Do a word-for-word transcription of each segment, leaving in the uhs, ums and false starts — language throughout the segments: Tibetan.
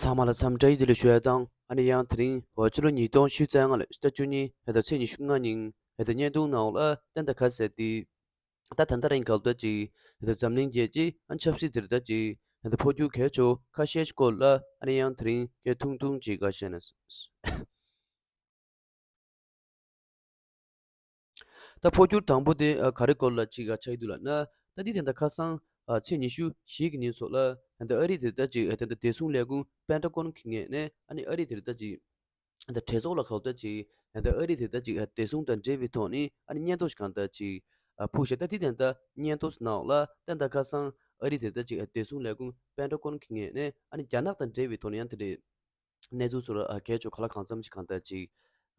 ཚང་མ་ལ་འཚམས་འདྲི་ཡི་བདེ་ལེགས་ཞུ་ཡ་དང་། ཨ་ནི་ཡང་དེ་རིང་འོ་ཕྱི་ལོ་ཉིས་སྟོང་ཉི་ཤུ་རྩ་ལྔ་ལོའི་ཕྱི་ཟླ་བཅུ་གཉིས་ཕྱི་ཟླ་ཚེས་ཉི་ཤུ་ལྔ་ཉིན་ཕྱི་ཟླ་བརྙན་ཐུང་ནང་ལ་ད་ལྟ་ཁ་གསལ་ཏེ། ད་ད་ལྟ་རིང་གལ་ཏོ་ཅིག་ད་འཛམ་གླིང་རྒྱལ་སྤྱིའི་ཨ་ཆབ་སྲིད་དེར་ད་ཅིག་ད་འཕོ་འགྱུར་གལ་ཆེ་བོ་ཁ་ཤས་ཤིག་སྐོར་ལ་ཨ་ནི་ཡང་དེ་རིང་སྐད་ཐུང་ཐུང་ཅིག་ག་བཤད་ན། ད་འཕོ་འགྱུར་དང་པོ་དེ་ཨ་ག་རེ་སྐོར་ལ་ཅིག་ཨ་ཆགས་ཀྱི་འདུག་ལབ་ན། ད་འདི་དེ་འདྲ་ཁ་སང་ཨ་ཚེས་ཉི་ཤུ་བཞི་གི་ཉིན་སོགས་ལ་ད་ལྟ་ཨ་རི་དེ་ད་ཅིག་ཨ་ད་ལྟ་བདེ་སྲུང་ལས་ཁུངས་པེན་ཊ་གོན་གྱི་ངོས་ནས་ཨ་ནི་ཨ་རི་དེ་ད་ཅིག་ཨ་ད་གྲོས་ཚོགས་ལ་གོ་ད་ཅིག་ཨ་ད་ཨ་རི་དེ་ད་ཅིག་ཨ་བདེ་སྲུང་དང་འབྲེལ་བའི་ཐོག་ནས་ཨ་ནི་སྙན་ཐོ་ཞིག་གང་ད་ཅིག་ཨ་ཕུལ་ཤག་ད་འདི་དེ་འདྲ་སྙན་ཐོ་ནང་ལ་ད་ད་ཁ་སང་ཨ་རི་དེ་ད་ཅིག་ཨ་བདེ་སྲུང་ལས་ཁུངས་པེན་ཊ་གོན་གྱི་ངོས་ནས་ཨ་ནི་རྒྱ་ནག་དང་འབྲེལ་བའི་ཐོག་ནས་ཡང་དེ་འདྲའི་གནས་ཚུལ་སོགས་ལ་ཨ་གལ་ཆེ་ག་ལ་གང་འཚམ་ཞིག་གང་ལྟར་ཅིག་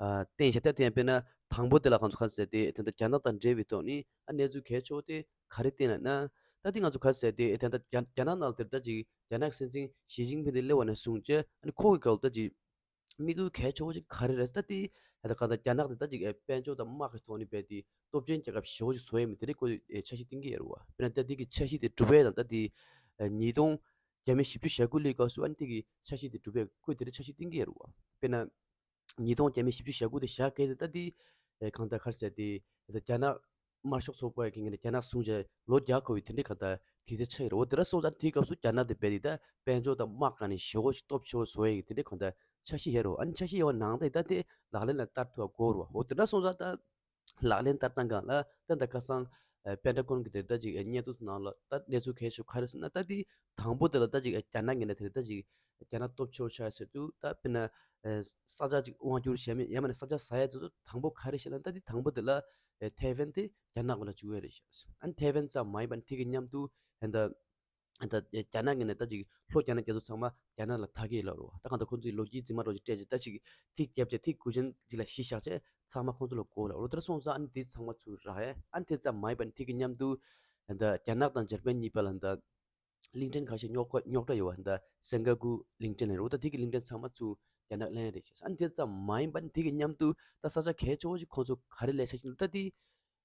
ཨ་བསྟན་བྱ་ལྟར་བསྟན་པས་ན། དང་པོ་དེ་ལ་ང་ཚོ་ག་ཟེར་ཏེ་དེ་འདྲ་རྒྱ་ནག་དང་འབྲེལ་བའི་ཐོག་ནས་ཨ་གནས་ཚུལ་གལ་ཆེ་བོ་དེ་ག་རེ་བསྟན་ལབ་ན། ད་དེ་ང་ཚོ་ག་ཟེར་ཏེ་དེ་འདྲ་རྒྱ་རྒྱ་ནག་ནང་དེར་ད་ཅིག་རྒྱ་ནག་སྲིད་འཛིན་ཞི་ཅིན་ཕིང་དེ་སླེབས་པ་ནས་བཟུང་བྱས་ཨ་ནི་ཁོ་གི་སྐབས་ད་ཅིག་དམིགས་ཡུལ་གལ་ཆེ་བོ་ཅིག་ག་རེ་རེད། ད་དེ་ད་ག་ད་རྒྱ་ནག་དེ་ད་ཅིག་དཔལ་འབྱོར་དང་དམག་གི་ཐོག་ནས་རྦད་དེ་སྟོབས་ཆེན་རྒྱལ་ཁབ་ཞེ་བོ་ཅིག་བཟོ་ཡས་མིན་དེ་རེད། ཁོ་འཆར་གཞི་བཏིང་གི་ཡོད་རེད་བ། དཔེར་ན་ད་དེ་གི་འཆར་གཞི་དེ་གྲུབ་པ་དང་ད་དེ་ཉིས་སྟོང་བརྒྱ་མེད་བཞི་བཅུ་ཞེ་དགུ་སླེབས་སྐབས་སུ་ཨ་ནི་དེ་གི་འཆར་གཞི་དེ་གྲུབ་པའི་སྐོར་དེ་རིང་འཆར་གཞི་བཏིང་གི་ཡོད་རེད་བ། དཔེར་ན། ཉིས་སྟོང་བརྒྱ་མེད་བཞི་བཅུ་ཞེ་དགུ་དེ་བཞག་གལ་ཏེ་ད་དེ་གང་ལྟར་ག་རེ་ཟེར་ཏེ་ད་རྒྱ་ནག་དམར་ཤོག་ཚོགས་པ་གི་ངོས་ནས་རྒྱ་ནག་བཟུང་བྱས་ལོ་བརྒྱ་འཁོར་བའི་དེ་འདྲའི་གང་ལྟར་དུས་ཚོད་ཆགས་ཡོད་རེད་བ། དེ་འདྲ་སོང་ཙང་དེའི་སྐབས་སུ་རྒྱ་ནག་དེ་རྦད་དེ་ད་དཔལ་འབྱོར་དང་དམག་སྒང་ནས་ཞེ་བོ་ཞིག་སྟོབས་ཆེ་བོ་བཟོ་ཡས་ཀྱི་དེ་འདྲའི་གང་ལྟར་འཆར་གཞི་ཡོད་རེད་བ། ཨ་ནི་འཆར་གཞི་ཡོད་པ་ནང་ད་ད་དེ་ལག་ལེན་ལ་བསྟར་ཐུབ་པ་དགོས་རེད་བ། འོ་དེ་འདྲ་སོང་ཙང་ད། ལག་ལེན་བསྟར་སྟངས་སྒང་ལ་ད་ད་ཁ་སང་ཨ་པེན་ཊ་གོན་གྱི་དེ་ད་ཅིག་སྙན་ཐོ་ནང་ལ་ད་གནས་ཚུལ་གལ་ཆེ་ག་རེ་ཟེར་ན། ད་དེ་དང་པོ་དེ་ལ་ད་ཅིག་རྒྱ་ནག་ངོས་ནས་དེ་ད་ཅིག་རྒྱ་ནག་སྟོབས་ཆེ་བོ་ཆགས་ཟེར་དུས་ད་དཔེར་ན་ཨ་ས་ཆ་ཅིག་དབང་བསྒྱུར་བྱས་མིན་ཡང་མིན་ན་ས་ཆ་ཟ་ཡ་དེ་ཚོ་དང་པོ་ག་རེ་བཤད་ན། ད་དེ་དང་པོ་དེ་ལ་ཨ་ཐའེ་ཝན་དེ་རྒྱ་ནག་ལ་བཅུག་ཡ་རེད་ཤག་ཨ་ནི་ཐའེ་ཝན་ཙམ་མ་ཡིན་པ་ནི་དེ་གི་མཉམ་དུ་ཨ་ད། ད་རྒྱ་ནག་གི་ནས་ད་ཅིག་ལྷོ་རྒྱ་ནག་རྒྱ་མཚོ་ཚང་མ་རྒྱ་ནག་ལ་ཐད་ཀྱི་ཡོད་ལབ་རེད་བ། ད་གང་ལྟར་ཁོང་ཚོས་ལོ་རྒྱུས་རྫུན་མ་འདྲ་བོ་ཅིག་སྤྲད་བྱས་ད་ཅིག་ཐིག་བརྒྱབ་བྱས་ཐིག་གུ་ཅན་ཅིག་ལ་གཞི་བཞག་བྱས་ཚང་མ་ཁོང་ཚོ་ལ་གོ་ལབ་རེད་བ། དེ་འདྲ་སོང་ཙང་ཨ་ནི་དེ་ཚང་མ་ཚུར་རག་ཡ། ཨ་ནི་དེ་ཙམ་མ་ཡིན་པ་ནི་དེ་གི་མཉམ་དུ་ད་རྒྱ་ནག་དང་འཇར་པན་གཉིས་བར་ལ་ད་གླིང་ཕྲན་ཁ་ཤས་རྙོག་རྙོག་དྲ་ཡོད་བ། ད་སེང་ག་གུ་གླིང་ཕྲན་ལབ་རེད་བ། ད་དེ་གི་གླིང་ཕྲན་ཚང་མ་ཚུར་རྒྱ་ནག་ལེན་རེད་བྱས། ཨ་ནི་དེ་ཙམ་མ་ཡིན་པ་ནི་དེ་གི་མཉམ་དུ་ད་ས་ཆ་གལ་ཆེ་བོ་ཞིག་ཁོང་ཚོ་ག་རེ་ལེན་འཆར་གྱི་འདུག་ད་དེ།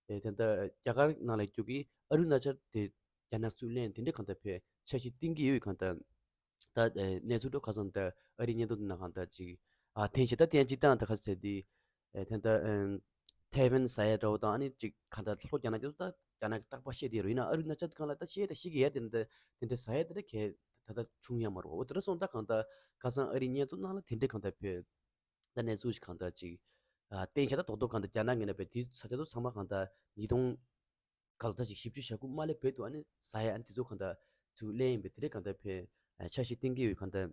ཨེ་དེ་འདྲ་རྒྱ་གར་ནང་ལ་རྒྱུག་གི་ཨ་རུ་ན་ཅལ་དེ་རྒྱ་ནག་ཚུར་ལེན་དེ་འདྲའི་གང་ལྟར་ཕེ་འཆར་གཞི་བཏིང་གི་ཡོད་གང་ལྟར། ད་ཨེ་གནས་ཚུལ་འདྲ་ཁ་སང་ད་ཨ་རིའི་སྙན་ཐོ་ནང་གང་ལྟར་ཅིག་ཨ་ཐེངས་ཤིག་ད་ཐེངས་གཅིག་བཏང་ད་ག་ཟེར་དེ་ཨེ་དེ་འདྲ་ཨེ་ཐའེ་ཝན་ཟ་ཡ་འདྲ་བོ་དང་ཨ་ནི་ཅིག་གང་ལྟར་ལྷོ་རྒྱ་ནག་དེ་ཚོ་ད་རྒྱ་ནག་གི་རྟག་པར་བཤད་དེ་ཡོད་རེད། ཡིན་ན་ཨ་རུ་ན་ཅལ་དེ་གང་ལ་ད་བཤད་ད་ཤི་གི་ཡ་དེ་འདྲ་དེ་འདྲ་ཟ་ཡ་དེ་འདྲ་གལ་ད་ད་བྱུང་ཡ་མ་རེད་བ། འོ་དེ་འདྲ་སོང་ད་གང་ལྟར་ཁ་སང་ཨ་རིའི་སྙན་ཐོ་ནང་ལ་དེ་འདྲའི་གང་ལྟར་ཕེ། ད་གནས་ཚུལ་ཞིག་གང་ལྟར་ཅིག་ཨ་བསྟན་བྱ་ད་རྡོག་རྡོག་གང་ལྟར་རྒྱ་ནག་ངོས་ནས་བས་དེ་ས་ཆ་དེ་ཚང་མ་གང་ལྟར་ཉིས་སྟོང་གང་ལྟར་ཅིག་བཞི་བཅུ་ཞེ་དགུ་མ་སླེབས་བར་དུ་ཨ་ནི་ཟ་ཡ་ཨ་ནི་དེ་ཚོ་གང་ལྟར་ཚུར་ལེན་ཡིན་པའི་དེ་འདྲའི་གང་ལྟར་ཕེ་ཨ་འཆར་གཞི་བཏིང་གི་ཡོད་གང་ལྟར་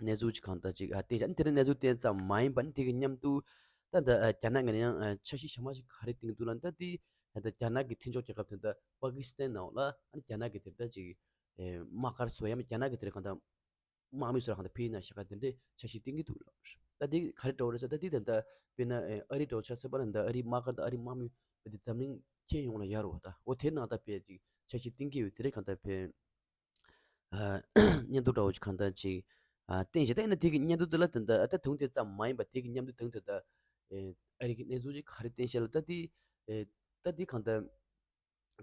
གནས་ཚུལ་ཞིག་གང་ལྟར་ཅིག་ཨ་བསྟན་བྱ་ཨ་ནི་དེ་འདྲའི་གནས་ཚུལ་བསྟན་ཙམ་མ་ཡིན་པ་ཨ་ནི་དེ་གི་མཉམ་དུ་ད་ད་ཨ་རྒྱ་ནག་ངོས་ནས་ཡང་ཨ་འཆར་གཞི་ཞེ་མ་ཞིག་ག་རེ་བཏིང་འདུག་ལབ་ན། ད་དེ་ད་ད་རྒྱ་ནག་གི་མཐུན་ཕྱོགས་རྒྱལ་ཁབ་དེ་འདྲ་པ་ཀི་སི་ཐན་ནང་ལ་ཨ་ནི་རྒྱ་ནག་གི་དེ་འདྲ་ཅིག་ཨེ་དམག་སྒར་བཟོ་ཡ་མ་རྒྱ་ནག་གི་དེ་འདྲ་གང་ལྟར། དམག་མི་ཚོ་ལ་གང་ལྟར་ཕུད་ན་ཤ་ཁ་དེ་འདྲའི་འཆར་གཞི་བཏིང་གི་འདུག་ལབ། ད་དེ་ག་རེ་འདྲ་བོ་རེད་ཟེར་ན། ད་དེ་ད་ལྟ་དཔེར་ན་ཨ་རི་འདྲ་བོ་ཆ་བཞག་པ་ན་ད་ཨ་རིའི་དམག་སྒར་དང་ཨ་རིའི་དམག་མི་བས་དེ་འཛམ་གླིང་ཁྱོན་ཡོངས་ལ་ཡར་རོ་ད་འོ་དེ་ནང་ད་ཕེ་ཅིག་འཆར་གཞི་བཏིང་གི་ཡོད། དེ་རེད་གང་ལྟར་ཕེ་ཨ་སྙན་ཐོ་འདྲ་བོ་ཅིག་གང་ལྟར་ཅིག་ཨ་བསྟན་བྱས། ད་ཡིན་ན་དེ་གི་སྙན་ཐོ་དེ་ལ་ད་ལྟ་ད་དུང་དེ་ཙམ་མ་ཡིན་པ་དེ་གི་མཉམ་དུ་དུང་དེ་ད་ཨ་རི་གི་གནས་ཚུལ་ཅིག་ག་རེ་བསྟན་བཤད་ལ་ད་དེ་ཨེ་ད་དེ་གང་ལྟར།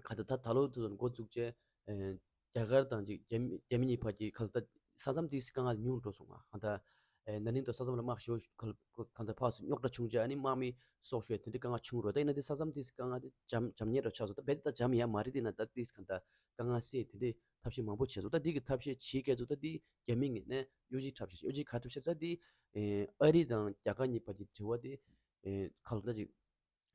ག་ད་ད་ད་ལོ་དེ་ཚོ་འགོ་བཙུགས་བྱས་ཨེ་རྒྱ་གར་དང་ཅིག་རྒྱ་མི་རྒྱ་མི་གཉིས་བར་གྱི་ག་ད་ས་མཚམས་དེ་གང་ང་ཉུང་འགྲོ་སོང་ང་། ག་ད་ཨེ་ན་ནིང་དང་ས་མཚམས་ལ་དམག་ཞོ་ག་ད་ཕར་ཚུར་རྙོག་དྲ་བྱུང་བྱས་ཨ་ནི་དམག་མི་སྲོག་ཤོར་དེ་འདྲའི་གང་ང་བྱུང་རོ། ད་ཡིན་ན་དེ་ས་མཚམས་དེ་གང་ང་དེ་འཇམ་འཇམ་ཉེ་རུ་ཆགས་སོང་། ད་རྦད་དེ་ད་འཇམ་ཡ་མ་རེད། དེ་ན་ད་དེ་ག་ད་གང་ང་སེ་དེ་འདྲའི་ཐབས་ཤེས་མང་པོ་བྱས་སོང་། ད་དེ་གི་ཐབས་ཤེས་བྱེད་སྐད་ཚོ་ད་དེ་རྒྱ་མི་ངོས་ནས་གཡོ་ཇུས་འཁྲབ་བྱས། གཡོ་ཇུས་ག་འཁྲབ་བྱས་ད་དེ་ཨེ་ཨ་རི་དང་རྒྱ་གར་གཉིས་བར་གྱི་འབྲེལ་བ་དེ་ཨེ་ག་ལ་ད་ཅིག་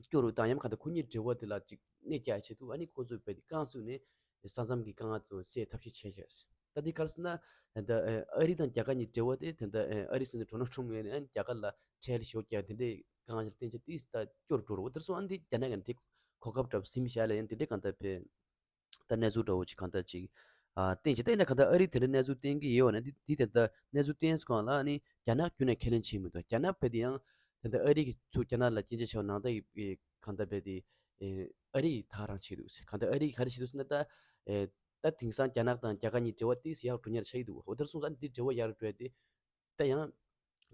སྐྱོ་རུ་དང་ཡང་ག་ད་ཁོ་གཉིས་འབྲེལ་བ་དེ་ལ་ཅིག་གནད་རྒྱག་ཆེད་དུ་ཨ་ནི་ཁོ་ཚོས་རྦད་དེ་རྐང་བཙུགས་ནས་ས་མཚམས་ཀྱི་དཀའ་ངལ་ཚོ་སེལ་ཐབས་ཤེས་བྱས་བྱས། ད་འདི་ག་རེ་ཟེར་ན་ད་ཨ་རི་དང་རྒྱ་གར་གཉིས་འབྲེལ་བ་དེ་ད་ལྟ་ཨ་རི་སྲིད་འཛིན་ཌོ་ནལ་ཊམ་ངོས་ནས་ཨ་ནི་རྒྱ་གར་ལ་ཁྲལ་ཞོ་རྒྱག་དེ་འདྲའི་དཀའ་ངལ་ཞིག་བསྟན་ཆེད་དེ་ད་སྐྱོ་རུ་འགྲོ་རུ། འོ་དེར་སོང་ཨ་ནི་འདི་རྒྱ་ནག་གི་དེ་གོ་སྐབས་འདྲ་པོ་ཟིན་བཞག་ལ་ཡང་དེ་འདྲའི་གང་ལྟར་ཕེ། ད་གནས་ཚུལ་འདྲ་བོ་ཅིག་གང་ལྟར་ཅིག་ཨ་བསྟན་ཅིག་ད་ཡིན་ན་གང་ལྟར་ཨ་རི་དེ་འདྲ་གནས་ཚུལ་བསྟན་གྱི་ཡོད་ན་འདི་འདི་ད་ལྟ་གནས་ཚུལ་བསྟན་སོང་ལ་ཨ་ནི་རྒྱ་ནག་ཁྱོན་ནས་ཁས་ལེན་བྱེད་མི་འདུག་རྒྱ་ནག་བས་དེ་ཡང་ད་ལྟ་ཨ་རི་གི་ཚུར་རྒྱ་ནག་ལ་སྐྱོན་བརྗོད་བྱས་པ་ནང་ལྟར་གྱི་གང་ལྟར་བས་དེ་ཨ་རི་ཡི་ཐག་རང་བྱེད་འདུག་གང་ལྟར་ཨ་རི་གི་ག་རེ་བྱེད་འདུག་ཟེར་ན་ད་ད་དེང་སང་རྒྱ་ནག་དང་རྒྱ་གར་གཉིས་འབྲེལ་བ་ཏིས་ཡག་འགྲོ་ཉེར་ཆགས་ཀྱི་འདུག་འོ་དེར་སོང་ཙང་འདི་འབྲེལ་བ་ཡག་འགྲོ་ཡ་དེ་ད་ཡང་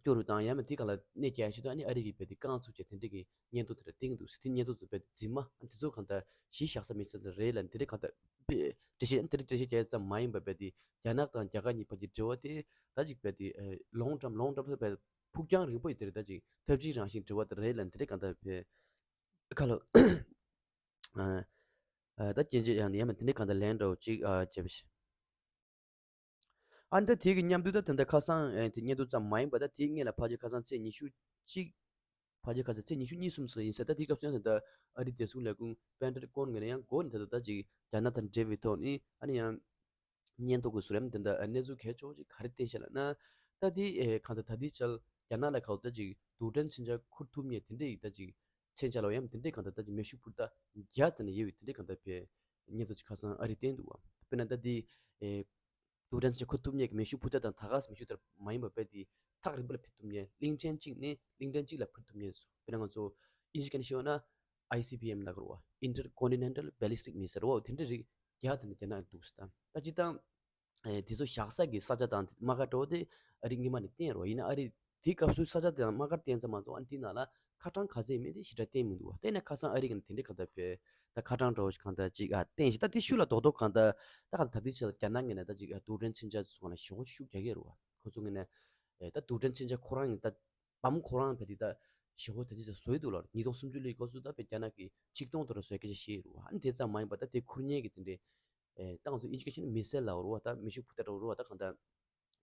སྐྱོ་རུ་དང་ཡང་མིན་དེ་ག་ལ་གནས་རྒྱ་ཆེ་དུས་ཨ་ནི་ཨ་རི་གི་བས་དེ་རྐང་ཚུགས་བྱས་དེ་འདྲས་ཀྱི་བརྙན་ཐུང་དེ་འདྲ་བསྟན་གྱི་འདུག་ཟེར། དེ་བརྙན་ཐུང་ཚོ་བས་དེ་རྫུན་མ་ཨ་དེ་ཚོ་གང་ལྟར་གཞི་བཞག་ས་མེད་ཚོད་དེ་རེད་ལ། དེ་འདྲས་གང་ལྟར་དཔེ་འགྲེལ་བཤད་ཨ་དེ་འདྲས་འགྲེལ་བཤད་རྒྱག་ཡ་ཙམ་མ་ཡིན་པ་བས་དེ་རྒྱ་ནག་དང་རྒྱ་གར་གཉིས་བར་གྱི་འབྲེལ་བ་དེ་ད་ཅིག་བས་དེ་ལོང་ཀྲམ་ལོང་ཀྲམ་བས་ཕུགས་རྒྱང་རིང་པོ་ཡི་དེ་རེད། ད་ཅིག་འཐབ་ཇུས་རང་བཞིན་འབྲེལ་བ་དེ་རེད་ལ། དེ་འདྲས་གང་ལྟར་བས་ཁ་ལོ། ཨ་ཨ་ད་སྐྱེན་བརྗོད་ཡང་ཡང་མིན་དེ་འདྲས་གང་ལྟར་ལན་འདྲ་བོ་ཅིག་ཨ་བརྒྱབ་ཤིག་ཨ་ནི་ད་དེ་གི་མཉམ་དུ་ད་ད་ལྟ་ཁ་སང་ཨ་དེ་བརྙན་ཐུང་ཙམ་མ་ཡིན་པ་ད་དེའི་སྔོན་ལ་ཕལ་ཆེར་ཁ་སང་ཚེས་ཉི་ཤུ་གཅིག་ཕལ་ཆེར་ཁ་སང་ཚེས་ཉི་ཤུ་གཉིས་གསུམ་ཙམ་ཡིན་ས། ད་དེའི་སྐབས་སུ་ཡང་ད་ལྟ་ཨ་རི་བདེ་སྲུང་ལས་ཁུངས་པན་ཊ་ཀོན་ངོས་ནས་ཡང་འགོ་ནས་ད་ལྟ་ད་ཅིག་རྒྱ་ནག་དང་འབྲེལ་བའི་ཐོག་ནས་ཨ་ནི་ཡང་བརྙན་ཐུང་གི་ཟུར་ཡང་དེ་འདྲ་གནས་ཚུལ་གལ་ཆེ་བོ་ཅིག་ག་རེ་བསྟན་ཤག་ལབ་ན། ད་དེ་ཨེ་གང་ལྟར་ད་ལྟའི་ཆར་རྒྱ་ནག་ལ་ག་ད་ཅིག་རྡུལ་ཕྲན་མཚོན་ཆ་འཁུར་ཐུབ་མཁན་དེ་འདྲའི་ད་ཅིག་མཚོན་ཆ་ལ་ཡང་དེ་འདྲའི་གང་ལྟར་ད་ཅིག་མེ་ཤུགས་འཕུར་མདའ་བརྒྱ་ཙམ་ནས་ཡོད་པའི་དེ་འདྲའི་གང་ལྟར་བས་བརྙན་ཐུང་ཅིག་ཁ་སང་ཨ་རི་བསྟན་འདུག་བ། དཔེར་ན་ད་དེ་ཨེ་རྡུལ་ཕྲན་མཚོན་ཆ་འཁུར་ཐུབ་མཁན་གྱི་མེ་ཤུགས་འཕུར་མདའ་དང་ད་ག་སེ་མེ་ཤུགས་དེ་མ་ཡིན་པ་བས་དེ་ཐག་རིང་པོ་ལ་འཕུར་ཐུབ་མཁན། གླིང་ཕྲན་གཅིག་ནས་གླིང་ཕྲན་གཅིག་ལ་འཕུར་ཐུབ་མཁན་སོ། དཔེར་ན་ང་ཚོ་ཨིན་ཇི་སྐད་ནས་ཤོད་ན་ཨའི་སི་བི་ཨེམ་ལབ་ཀྱི་རེད་བ། Intercontinental Ballistic Missile རེད་བ། དེ་འདྲ་རིགས་བརྒྱ་དེ་འདྲ་རྒྱ་ནག་འདུག་ཟེར། ད་སྤྱིར་བཏང་ཨེ་དེ་ཚོ་བཞག་ས་གི་ས་ཆ་དང་དམག་སྒར་འདྲ་བོ་དེ་ཨ་རི་སྔོན་མ་ནས་བསྟན་རོགས་ཡིན་ན། ཨ་རི་དེའི་སྐབས་སུ་ས་ཆ་དང་དམག་སྒར་བསྟན་ཙམ་མ་གཏོགས་ཨ་ནི་དེའི་ནང་ལ་ཁ་གྲངས་ག་ཚད་མེད་དེ་ཞེ་དྲག་བསྟན་མི་འདུག་བ། དེ་ནས་ཁ་སང་ཨ་རི་གི་ནས་དེ་འདྲའི་གང་ལྟར་བས་ད་ཁ་གྲངས་འདྲ་བོ་ཞིག་གང་ལྟར་ཅིག་ཨ་བསྟན་ཞིག་ད་དེ་ཤུགས་ལ་རྡོག་རྡོག་གང་ལྟར་ད་གང་ལྟར་ད་ལྟའི་ཆར་རྒྱ་ནག་ངོས་ནས་ད་ཅིག་ཨ་རྡུལ་ཕྲན་མཚོན་ཆ་ཚོ་ལ་ཞེ་པོ་ཤུགས་རྒྱག་གི་རེད་བ། ཁོ་ཚོ་ངོས་ནས་ཨེ་ད་རྡུལ་ཕྲན་མཚོན་ཆ་ཁོ་རང་ཡིན་ད་བམ་ཁོ་རང་བས་དེ་ད་ཞེ་པོ་ད་ཅིག་བཟོ་ཡི་འདུག་ལ། ཉིས་སྟོང་སུམ་ཅུ་ལོའི་སྐབས་སུ་ད་བས་རྒྱ་ནག་གི་ཆིག་སྟོང་དུ་ར་བཟོ་ཡ་སྐད་ཆ་བཤད་ཡི་རེད་བ། ཨ་ནི་དེ་ཙམ་མ་ཡིན་པ་ད་དེ་ཁུར་མཁན་གི་དེ་འདྲའི་ཨེ་ད་ང་ཚོ་ཨིན་ཇི་སྐད་ཆ་ནས་མི་སེལ་ལབ་རེད་བ། ད་མེ་ཤུགས་འཕུར་མདའ་འདྲ་བོ་རེད་བ། ད་གང་ལྟར་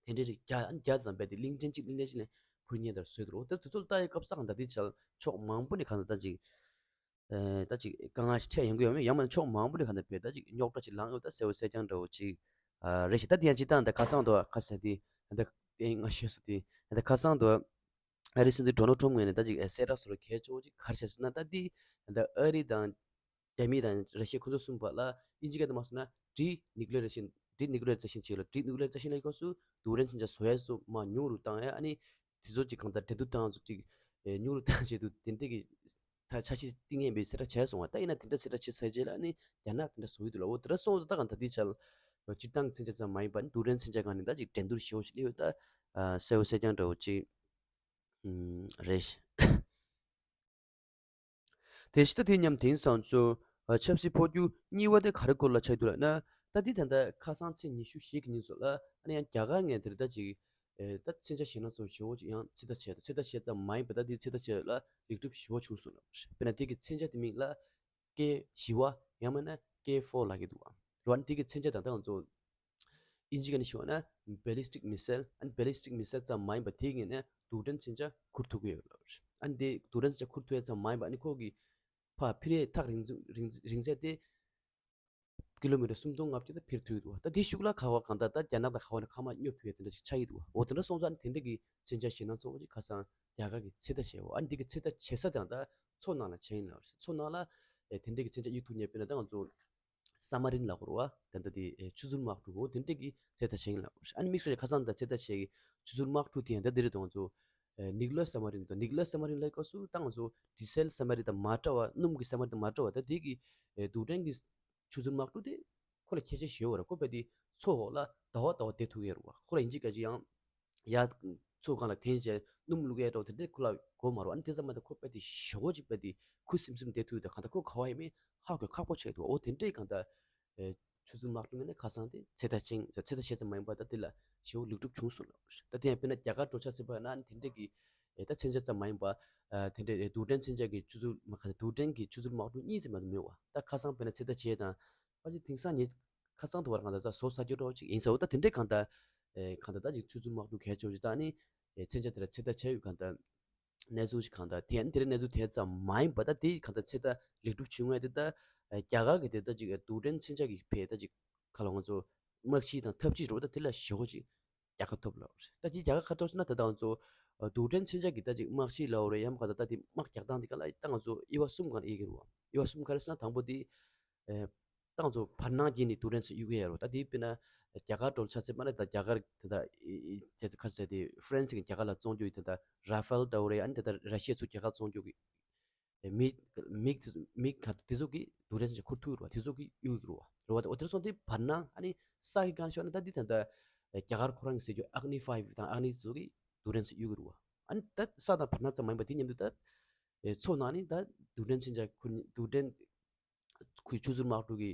དེ་འདྲའི་རིགས་བརྒྱ་ཨ་ནི་བརྒྱ་ཙམ་བས་དེ་གླིང་ཕྲན་གཅིག་གླིང་ཕྲན་གཅིག་ནས་འཕུར་མཁན་དེ་འདྲ་བཟོས་འདུག་རེད་བ། ད་དེ་ཚོ་ལ་ལྟ་ཡི་སྐབས་སུ་ད་གང་ལྟར་དེའི་ཆར་ཕྱོགས་མང་པོ་ནས་གང་ལྟར་ད་ཅིག་ཨེ་ད་ཅིག་དཀའ་ངལ་ཞིག་འཕྲད་ཡོང་གི་ཡོད་མེད། ཡང་མིན་ཕྱོགས་མང་པོ་ནས་གང་ལྟར་བས་ད་ཅིག་རྙོག་དྲ་ཅིག་ལངས་ཡོད། ད་གསལ་བོ་གསལ་རྐྱང་འདྲ་བོ་ཅིག་ཨ་རེད་ཤག་ད་དེ་ཡང་སྤྱིར་བཏང་ད་ཁ་སང་དུ་ཁ་ས་དེ་ད་ང་ཤེས་སོ། དེ་ད་ཁ་སང་དུ་ཨ་རི་སྲིད་འཛིན་ཌོ་ནལ་ཊམ་ངོས་ནས་ད་ཅིག་གསལ་བསྒྲགས་སོགས་གལ་ཆེ་བོ་ཅིག་ག་རེ་བྱས་ཟེར་ན། ད་འདི་ད་ཨ་རི་དང་རྒྱ་མི་དང་ར་ཤི་ཡ་ཁོ་ཚོ་གསུམ་བར་ལ་དབྱིན་ཇི་སྐད་དུ་མ་སོང་ན་ཌི་ནིའུ་ཀི་ལི་ཡར་རེ་ཤན། ཌི་ནིའུ་ཀི་ལི་ཡར་རེ་ཤན་བྱས་ལ། ཌི་ནིའུ་ཀི་ལི་ཡར་རེ་ཤན་ལ་ཁོ་ཚོ་རྡུལ་ཕྲན་མཚོན་ཆ་བཟོ་ཡ་སོགས་མར་ཉུང་རུ་བཏང་ཡ། ཨ་ནི་དེ་ཚོ་ཅིག་གང་ལྟར་འགྲན་བསྡུར་བཏང་ཚོ་ཅིག་ཨེ་ཉུང་རུ་བཏང་བྱས་འདུག་དེ་འདྲ་གི་ད་འཆར་གཞི་བཏིང་ངེས་པའི་གསལ་བསྒྲགས་བྱས་སོང་བ། ད་ཡིན་ན་དེ་འདྲ་གསལ་བསྒྲགས་བྱས་ཚར་རྗེས་ལ་ཨ་ནི་རྒྱ་ནག་དེ་འདྲ་བཟོ་ཡི་འདུག་ལ། འོ་དེ་འདྲ་སོང་ཙང་ད་གང་ལྟར་དེའི་ཆར་སྤྱིར་བཏང་གི་མཚོན་ཆ་ཙམ་མ་ཡིན་པ་ནི་རྡུལ་ཕྲན་མཚོན་ཆ་སྒང་ནས་ད་ཅིག་འགྲན་བསྡུར་ཞེ་པོ་ཞིག་སླེབས་ཡོད། ད་ཨ་གསལ་བོ་གསལ་རྐྱང་འདྲ་བོ་ཅིག་ཨུམ་རེད། དེ་བཞིན་ད་དེ་མཉམ་དེང་སང་ཚོ་ཨ་ཆབ་སྲིད་འཕོ་འགྱུར་གཉིས་པ་དེ་ག་རེ་སྐོར་ལ་ཆགས་འདུག་ལབ་ན། ད་འདི་ད་ལྟ་ཁ་སང་ཚེས་ཉི་ཤུ་བཞི་གི་ཉིན་ཚོ་ལ་ཨ་ནི་ཡང་རྒྱ་གར་ངོས་དེར་ད་ཅིག་ཨེ་ད་མཚོན་ཆ་ཞེད་སྣང་ཚོ་ཞེ་པོ་ཅིག་ཡང་ཚོད་ལྟ་བྱས་འདུག་ཚོད་ལྟ་བྱས་ཙམ་མ་ཡིན་པ་ད་དེའི་ཚོད་ལྟ་བྱས་ལ་ལེགས་གྲུབ་ཞེ་པོ་བྱུང་སོང་ལབ། དཔེར་ན་དེ་གི་མཚོན་ཆ་དེ་མིང་ལ་ཀེ་བཞི་པ་ཡང་མིན་ན་ཀེ་ཕོར་ལབ་ཀྱི་འདུག་བ། རེད་བ། ཨ་ནི་དེ་གི་མཚོན་ཆ་ད་ལྟ་ང་ཚོ་ཨིན་ཇི་སྐད་ནས་ཞུ་བ་ན་ballistic missile། ཨ་ནི་ballistic missile ཙམ་མ་ཡིན་པ་དེ་གི་ནས་རྡུལ་ཕྲན་མཚོན་ཆ་འཁུར་ཐུབ་ཀྱི་ཡོད་ལབ་རེད། ཨ་ནི་དེ་རྡུལ་ཕྲན་མཚོན་ཆ་འཁུར་ཐུབ་ཡ་ཙམ་མ་ཡིན་པ་ཨ་ནི་ཁོ་གི་ཕར་འཕུར་ཡའི་ཐག་རིང་ཚད་རིང་རིང་ཚད་དེ་ཀི་ལོ་མི་ཊར་སུམ་སྟོང་ལྔ་བརྒྱ་དེ་འཕུར་ཐུབ་ཀྱི་འདུག་བ། ད་དེ་ཤུགས་ལ་ག་བ་གང་ལྟར་ད་རྒྱ་ནག་དང་ག་བ་ནས་ཁ་མར་སྙོབ་ཐུབ་ཡ་དེ་འདྲ་ཞིག་ཆགས་ཀྱི་འདུག་བ། འོ་དེ་འདྲ་སོང་ཙང་ཨ་ནི་དེ་འདྲ་གི་མཚོན་ཆ་ཞེད་སྣང་ཚོགས་པ་ཅིག་ཁ་སང་རྒྱ་གར་གྱིས་ཚོད་ལྟ་བྱས་འོ། ཨ་ནི་དེ་གི་ཚོད་ལྟ་བྱེད་ས་དེ་ད་མཚོ་ནང་ལ་ཨེ་དེ་འདྲ་གི་མཚོན་ཆ་གཡུག་ཐུབ་མཁན། དཔེར་ན་ད་ང་ཚོ་སབ་མ་རིན་ལབ་དགོས་རེད་བ། ད་ལྟ་དེ་ཨེ་ཆུ་ཚོད་དམག་གྲུ་འོ་དེ་འདྲ་གི་ཚོད་ལྟ་བྱེད་མཁན་ལབ་དགོས་རེད། ཨ་ནི་དམིགས་བསལ་ཁ་སང་ད་ཚོད་ལྟ་བྱེད་ཀྱི་ཆུ་ཚོད་དམག་གྲུ་དེ་ཡང་ད་འདི་རེད་དོ། ང་ཚོ་ཨེ་ནིག་ལོས་སབ་མ་རིན་དང་། ནིག་ལོས་སབ་མ་རིན་ལབ་སྐབས་སུ་ད་ང་ཚོ་ཌི་སེལ་སབ་མ་རིན་དང་མ་འདྲ་བ། སྣུམ་གྱི་སབ་མ་རིན་དང་མ་འདྲ་བ། ད་དེ་གི་ཨེ་རྡུལ་ཕྲན་གྱི་ཆུ་ཚོད་དམག་གྲུ་དེ་ཁོ་ལ་ཁྱད་ཆོས་ཞེ་པོ་རེད། ཁོ་དཔེ་དེ་མཚོ་འོག་ལ་ཟླ་བ་ཟླ་བ་བསྡད་ཐུབ་ཡོད་རེད་བ། ཁོ་ལ་ཡིན་གཅིག་ག་གཅིག་ཡང་ཡར་མཚོ་སྒང་ལ་འཐེན་བྱས་སྣུམ་བླུག་ཡས་འདྲ་བོ་དེ་འདྲས་ཁོ་ལ་དགོས་མ་རེད། ཨ་ནི་དེ་ཙམ་མ་གཏོགས་ཁོ་དཔེ་དེ་ཞེ་པོ་ཅིག་དཔེ་དེ་ཁུ་སིམ་སིམ་བསྡད་ཐུབ་ཡོད། ད་གང་ལྟར་ཁོ་ག་བ་ཡིན་མིན་ཧ་གོ་ཁག་པོ་ཆགས་འདུག་འོ་དེ་འདྲས་གང་ལྟར་ཨེ་ཆུ་ཚོད་དམག་གྲུ་ངོས་ནས་ཁ་སང་དེ་ཚོད་ལྟ་བྱས། ཚོད་ལྟ་བྱས་ཙམ་མ་ཡིན་པར་ད་དེ་ལ་ཞེ་པོ་ལེགས་གྲུབ་བྱུང་སོང་ལབ་རེད། ད་དེ་ཡང་དཔེར་ན་རྒྱ་གར་འགྲོ་འཆར་ཟེར་བ་ཡིན་ན་ཨ་ནི་དེ་འདྲས་ཀྱི་ཨེ་ད་མཚོན་ཆ་ཙམ་མ་ཡིན་པར་ཨ་དེ་འདྲས་ཨེ་རྡུལ་ཕྲན་མཚོན་ཆ་གི་ཆུ་ཚོད་མ་ག་རྡུལ་ཕྲན་གྱི་ཆུ་ཚོད་དམག་གྲུ་གཉིས་ཙམ་མ་གཏོགས་མེད་པ། ད་ཁ་སང་དཔེར་ན་ཚོད་ལྟ་བྱས་དང་ཕལ་ཆེར་དེང་སང་ཉིན་ཁ་སང་དུ་བར་ང་ཚོ་ད་བཟོ་ཚར་རྒྱུ་འདྲ་བོ་ཅིག་ཡིན་ས། འོ་ད་དེ་འདྲས་གང་ལྟར་ཨེ་གང་ལྟར་ད་ཅིག་ཆུ་ཚོད་དམག་གྲུ་གལ་ཆེ་བོ་ཅིག་ད་ནི་ཨེ་མཚོན་ཆ་དེ་ལ་ཚོད་ལྟ་བྱས་ཡོད། གང་ལྟར་གནས་ཚུལ་ཞིག་གང་ལྟར་དེ་ཡང་དེ་རིང་གནས་ཚུལ་དེ་ཙམ་མ་ཡིན་པ་ད་དེ་གང་ལྟར་ཚོད་ལྟ་ལེགས་གྲུབ་བྱུང་བས་དེ་ད་ཨེ་རྒྱ་གར་གྱི་དེ་ད་ཅིག་ཨེ་རྡུལ་ཕྲན་མཚོན་ཆ་གི་བས་ད་ཅིག་ག་ལ་ང་ཚོ་དམག་སྤྱི་དང་འཐབ་ཇུས་རེད་བ། ད་དེ་ལ་ཞེ་པོ་ཅིག་རྒྱལ་ཁ་ཐོབ་ལབ་རེད། ད་དེ་རྒྱལ་ཁ་ག་ཐོབ་ཟེར་ན་ད་ལྟ་ང་ཚོ་ཨེ་རྡུལ་ཕྲན་མཚོན་ཆ་གི་ད་ཅིག་དམག་སྤྱི་ལབ་རེད། ཡང་གང་ལྟར་ད་དེ་དམག་རྒྱག་སྟངས་དེ་ག་ལ་ད་ང་ཚོ་དབྱེ་བ་གསུམ་སྒང་ལ་དབྱེ་གི་རེད་བ། དབྱེ་བ་གསུམ་ག་རེ་ཟེར་ན་དང་པོ་དེ་ཨེ་ད་ང་ཚོ་བར་སྣང་བརྒྱུད་ནས་རྡུལ་ཕྲན་ཚོ་གཡུག་གི་ཡོད་རེད་བ། ད་དེ་དཔེར་ན་རྒྱ་གར་འགྲོ་ཆ་ཚད་པ་ན་ད་རྒྱ་གར་ད་ད་ཨེ་ཨེ་ཁ་ཟེར་དེ་ཧྥ་རན་སི་གི་རྒྱ་གར་ལ་བཙོང་རྒྱུ་ཡི་ད་ད་ར་ཧྥེལ་འདྲ་བོ་རེད། ཨ་ནི་ད་ད་ར་ཤི་ཡ་ཚོ་རྒྱ་གར་བཙོང་རྒྱུ་གི་ཨེ་མིག་མིག་མིག་ག་དེ་ཚོ་གི་རྡུལ་ཕྲན་ཚོ་ཁུར་ཐུབ་རེད་བ། དེ་ཚོ་གི་གཡུག་གི་རེད་བ། རེད་བ། ད་འོ་དེར་སོང་དེ་བར་སྣང་ཨ་ནི་ས་གི་སྒང་ཤོར་ན་ད་འདི་ད་ད་རྒྱ་གར་ཁོ་རང་གི་ཟེར་རྒྱུ་ཨག་ནི་ཕའིབ་དང་ཨག་ནི་ཚོ་གི་རྡུལ་ཕྲན་ཚོ་གཡུག་གི་རེད་བ། ཨ་ནི་ད་ས་དང་བར་སྣང་ཙམ་མ་ཡིན་པ་དེ་མཉམ་དུ་ད་མཚོ་ནང་ནས་ད་རྡུལ་ཕྲན་མཚོན་ཆ་ཁུར་རྡུལ་ཕྲན་ཁུལ་ཆུ་ཟུར་དམག་འཁྲུག་གི་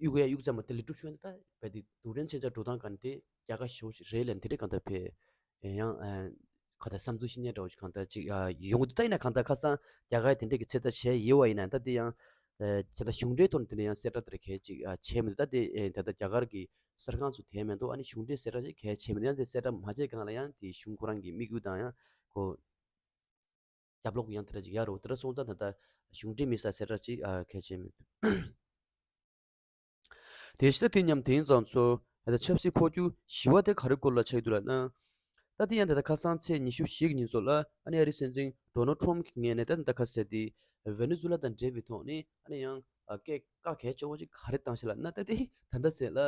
གཡུག་ཡ་གཡུག་ཙམ་མ་དེ་ལས་གྲུབ་བྱུང་ད་བས་དེ་རྡུལ་ཕྲན་མཚོན་ཆ་འགྲོ་སྟངས་ག་ནས་དེ་རྒྱལ་ཁ་ཞེ་པོ་ཞིག་རེད་ལབ་དེ་རེད་གང་ལྟར་བས་ཡང་ག་ད་བསམ་ཚུལ་བཤད་ཉན་འདྲ་བོ་ཞིག་གང་ལྟར་ཅིག་ཡོང་གི་འདུག་ད་ཡིན་ན་གང་ལྟར་ཁ་སང་རྒྱ་གར་དེ་འདྲས་ཀྱི་ཚོད་ལྟ་བྱས་ཡོད་པ་ཡིན་ན་ད་དེ་ཡང་ད་ལྟ་གཞུང་འབྲེལ་ཐོག་ནས་དེ་འདྲ་ཡང་གསལ་བསྒྲགས་དེ་འདྲ་གལ་ཅིག་བྱས་མི་འདུག་ད་དེ་ད་ལྟ་རྒྱ་གར་གྱི་གསར་ཁང་ཚོ་དེ་མེད་འདུག་ཨ་ནི་གཞུང་འབྲེལ་གསལ་བསྒྲགས་ཅིག་གལ་བྱས་མི་འདུག་ཡང་དེ་གསལ་བསྒྲགས་མ་བྱས་གང་ལ་ཡང་དེ་གཞུང་ཁོ་རང་གི་དམིགས་ཡུལ་དང་ཡང་ཁོ་རྒྱབ་ལོགས་ཀྱི་ཡང་དེ་འདྲ་ཅིག་ཡ་རོ་དེ་འདྲ་སོང་ཙང་ད་ལྟ་གཞུང་འབྲེལ་མིན་ས་གསལ་བསྒྲགས་ཅིག་གལ་བྱས་མི་འདུག་དེ་ཕྱི་ད་དེ་མཉམ་དེང་ཙང་ཚོ་ད་ཆབ་སྲིད་འཕོ་འགྱུར་བཞི་བ་དེ་ག་རེ་སྐོར་ལ་ཆགས་ཡོད་འདུག་ལབ་ན། ད་དེ་ཡང་ད་ལྟ་ཁ་སང་ཚེས་ཉི་ཤུ་བཞི་གི་ཉིན་ཚོ་ལ་ཨ་ནི་ཨ་རིའི་སྲིད་འཛིན་ཌོ་ནལ་ཊམ་གྱི་ངོས་ནས་ད་ད་ཁ་ཟེར་དེ་ཝེ་ནེ་ཛུ་ལ་དང་འབྲེལ་བའི་ཐོག་ནས་ཨ་ནི་ཡང་སྐད་བཀག་གལ་ཆེ་བོ་ཅིག་ག་རེ་བཏང་ཤག་ལབ་ན། ད་དེ་ད་ལྟ་ཚེ་ལ་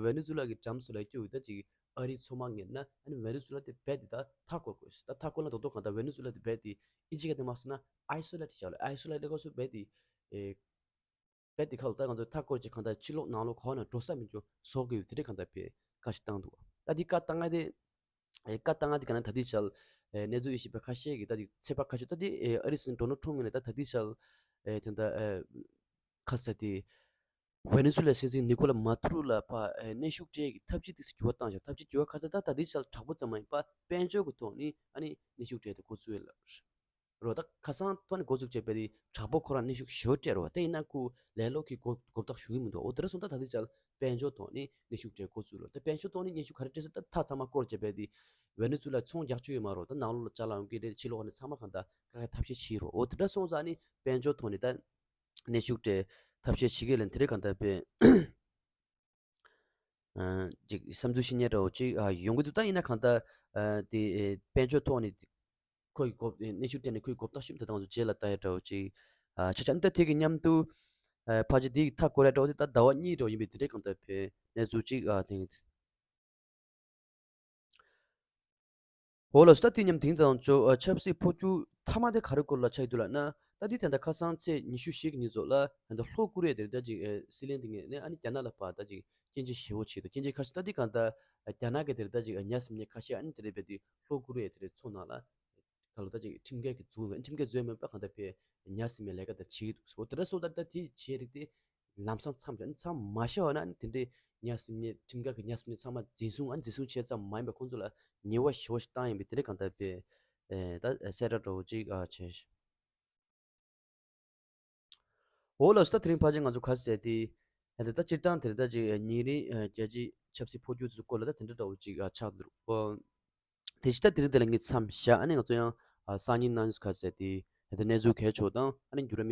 ཝེ་ནེ་ཛུ་ལ་གི་འགྲམ་སུ་ལ་སྐྱོ་བའི་ད་ཅིག་ཨ་རིའི་མཚོ་དམག་ངེས་ན་ཨ་ནི་ཝེ་ནེ་ཛུ་ལ་དེ་རྦད་དེ་ད་མཐའ་བསྐོར་དགོས་ཤག་ད་མཐའ་བསྐོར་ན་རྡོག་རྡོག་གང་ལྟར་ཝེ་ནེ་ཛུ་ལ་དེ་རྦད་དེ་ཨིན་ཇི་སྐད་དེ་མ་སོང་ན་ཨའི་སོ་ལེ་ཊི་བྱ་ལ་ཨའི་སོ་ལེ་ཊི་ལེ་ཁོ་སུ་རྦད་དེ་ཨེ། རྦད་དེ་ཁ་ལོ་ད་ང་ཚོ་མཐའ་བསྐོར་ཅིག་གང་ལྟར་ཕྱི་ལོགས་ནང་ལོགས་གང་ནས་འགྲོ་ས་མི་འགྱོ་བཟོ་དགོས་ཡོད་དེ་འདྲ་གང་ལྟར་བས་བཀའ་ཞིག་བཏང་འདུག་ད་འདི་བཀའ་བཏང་ང་དེ་ཨེ་བཀའ་བཏང་ང་དེ་ག་ན་ད་ལྟའི་ཆར་ཨེ་གནས་ཚུལ་ཡིན་ཞིག་པའི་ཁ་ཤས་ཀྱིས་ད་འདི་ཚེས་པ་ཁ་ཤས་ད་འདི་ཨེ་ཨ་རི་སྲིད་འཛིན་ཌོ་ནལ་ཊམ་ངོས་ནས་ད་ད་ལྟའི་ཆར་ཨེ་དེ་འདྲ་ཨེ་ཁ་ས་དེ་ཝེ་ནེ་ཛུ་ལའི་སྲིད་འཛིན་ནི་ཀོ་ལ་མ་ཐུ་རོ་ལ་ཕ་ཨེ་གནོན་ཤུགས་སྤྲད་ཀྱི་ཐབས་ཇུས་དེ་འགྱུར་བ་བཏང་ཞག་ཐབས་ཇུས་འགྱུར་བ་ཁ་ས་ད་ད་ལྟའི་ཆར་དྲག་པོ་ཙམ་མ་ཡིན་པ་དཔལ་འབྱོར་གྱི་ཐོག་ནས་ཨ་ནི་གནོན་ཤུགས་སྤྲད་དེ་འགོ་ཚུགས་ཡོད་ལ། རོ་ད་ཁ་སང་ཐོག་ནས་འགོ་འཛུགས་བྱས་པ་དེ་དྲག་པོ་ཁོ་རང་གནོན་ཤུགས་ཞོ་སྤྲད་རོ་དེ་ཡིན་ན་ཁུ་ལས་ལོག་གི་གོ་གོ་བརྡ་ཞུ་གི་མི་འདུག་འོ་དེ་འདྲ་སོང་ད་ད་ལྟའི་ཆར་དཔལ་འབྱོར་ཐོག་ནས་གནོན་ཤུགས་སྤྲད་འགོ་ཚུགས་རོ་ད་དཔལ་འབྱོར་ཐོག་ནས་གནོན་ཤུགས་ག་རེ་སྤྲད་ཟེར་ད་ཐག་ཚང་མ་སྐོར་བྱས་པ་དེ་ཝེ་ནེ་ཛུ་ལ་ཚོང་རྒྱག་ཆོག་ཡོད་མ་རོ་ད་ནང་ལོགས་ལ་ཅ་ལག་ཡོང་གི་རེད་ཕྱི་ལོགས་ནས་ཚང་མ་གང་ད་ཁ་ཁ་ཐབས་ཤེས་བྱེད་རོ་འོ་དེ་འདྲ་སོང་ཙང་ནི་དཔལ་འབྱོར་ཐོག་ནས་ད་གནོན་ཤུགས་སྤྲད་ཐབས་ཤེས་བྱེད་གི་ལན་དེ་རེད་གང་ད་དཔེ། ཅིག་བསམ་ཚུལ་ཤེས་ཉེ་འདྲ་བོ་ཅིག་ཡོང་གི་འདུག་ད་ཡིན་ན་གང་ལྟར་དེ་དཔལ་འབྱོར་ཐོག་ནས་ཁོའི་གོ་གནས་ཚུལ་དེ་ནས་ཁོའི་གོ་བརྡ་ཤིག་དེ་དང་ཚོ་རྗེས་ལ་ལྟ་ཡ་འདྲ་བོ་ཅིག་ཆ་ཆ་འདི་དེ་གི་མཉམ་དུ་ཕལ་ཆེར་དེའི་མཐའ་སྐོར་ཡ་འདྲ་བོ་དེ་ད་ཟླ་བ་གཉིས་འདྲ་བོ་ཡིན་པའི་དེ་འདྲའི་གང་ལྟར་བའི་གནས་ཚུལ་ཅིག་དེ། འོ་ལགས་སོ། ད་དེ་མཉམ་དེང་དང་ཅོ་ཨ་ཆབ་སྲིད་འཕོ་འགྱུར་མཐའ་མ་དེ་ག་རེ་སྐོར་ལ་ཆགས་འདུག་ལབ་ན། ད་དེ་དེ་འདྲ་ཁ་སང་ཚེས་ཉི་ཤུ་བཞི་གི་ཉིན་ཚོ་ལ་ད་ལྷོ་ཀོ་རི་ཡ་དེར་ད་ཅིག་ཨ་སྲིད་བློན་དེ་ངས་ནས་ཨ་ནི་རྒྱ་ནག་ལ་ཕར་ད་ཅིག་སྐྱོན་བརྗོད་ཞེ་པོ་བྱས་འདུག་སྐྱོན་བརྗོད་ཁ་ཤས་ད་དེ་གང་ལྟར་རྒྱ་ནག་གི་དེར་ད་ཅིག་ཉ་གསུམ་ཉེ་ཁ་ཤས་ཨ་ནི་དེ་རེད་པས་དེ་ལྷོ་ཀོ་རི་ཡ་དེ་རེད་མཚོ་ནང་ལ་ག་ལོ་ད་ཅིག་ཁྲིམས་འགལ་གྱི་འཛུགས་ཁྲིམས་འགལ་འཛུགས་མེད་པ་གང་ལྟར་བས་ཉ་གསུམ་ཉེ་ལས་ཀ་དེར་བྱེད་ཀྱི་འདུག་ཟེར་བ་དེ་འདྲ་སོང་ད་ད་དེ་བྱས་རིགས་དེ། ལམ་སང་མཚམས་སྦྱར་མཚམས་མ་བཞག་པ་ན་དེ་འདྲའི་ཉ་གསུམ་ཉེ་ཁྲིམས་འགལ་གྱི་ཉ་གསུམ་ཉེ་ཚང་མ་འཛིན་བཟུང་ཨ་འཛིན་བཟུང་བྱས་ཙམ་མ་ཡིན་པའི་ཁོང་ཚོ་ལ་ཉེས་པ་ཞེ་པོ་ཞིག་བཏང་ཡིན་པའི་དེ་འདྲའི་གང་ལྟར་པའི་ད་གསལ་བསྒྲགས་འདྲ་བོ་ཅིག་བྱས། འོ་ལགས་སོ། ད་དེ་རིང་ཕལ་ཆེར་ང་ཚོ་ག་རེ་ཟེར་དེ་ད་སྤྱིར་བཏང་དེ་རིང་ད་ཅིག་ཉིན་རེའི་རྒྱལ་སྤྱིའི་ཆབ་སྲིད་འཕོ་འགྱུར་ཚོའི་སྐོར་ལ་ད་དེ་འདྲ་འདྲ་བོ་ཅིག་ཆགས་འདུག་དེ་ཕྱི་ད་དེ་རིང་དེ་ལ་ངས་མཚམས་བཞག་ཨ་ནི་ང་ཚོ་ཡང་སང་ཉིན་གནངས་ཉིན་ག་ཟེར་དེ་ད་གནས་ཚུལ་གལ་ཆེ་བ་དང་ཨ་ནི་འགྱུར་བ་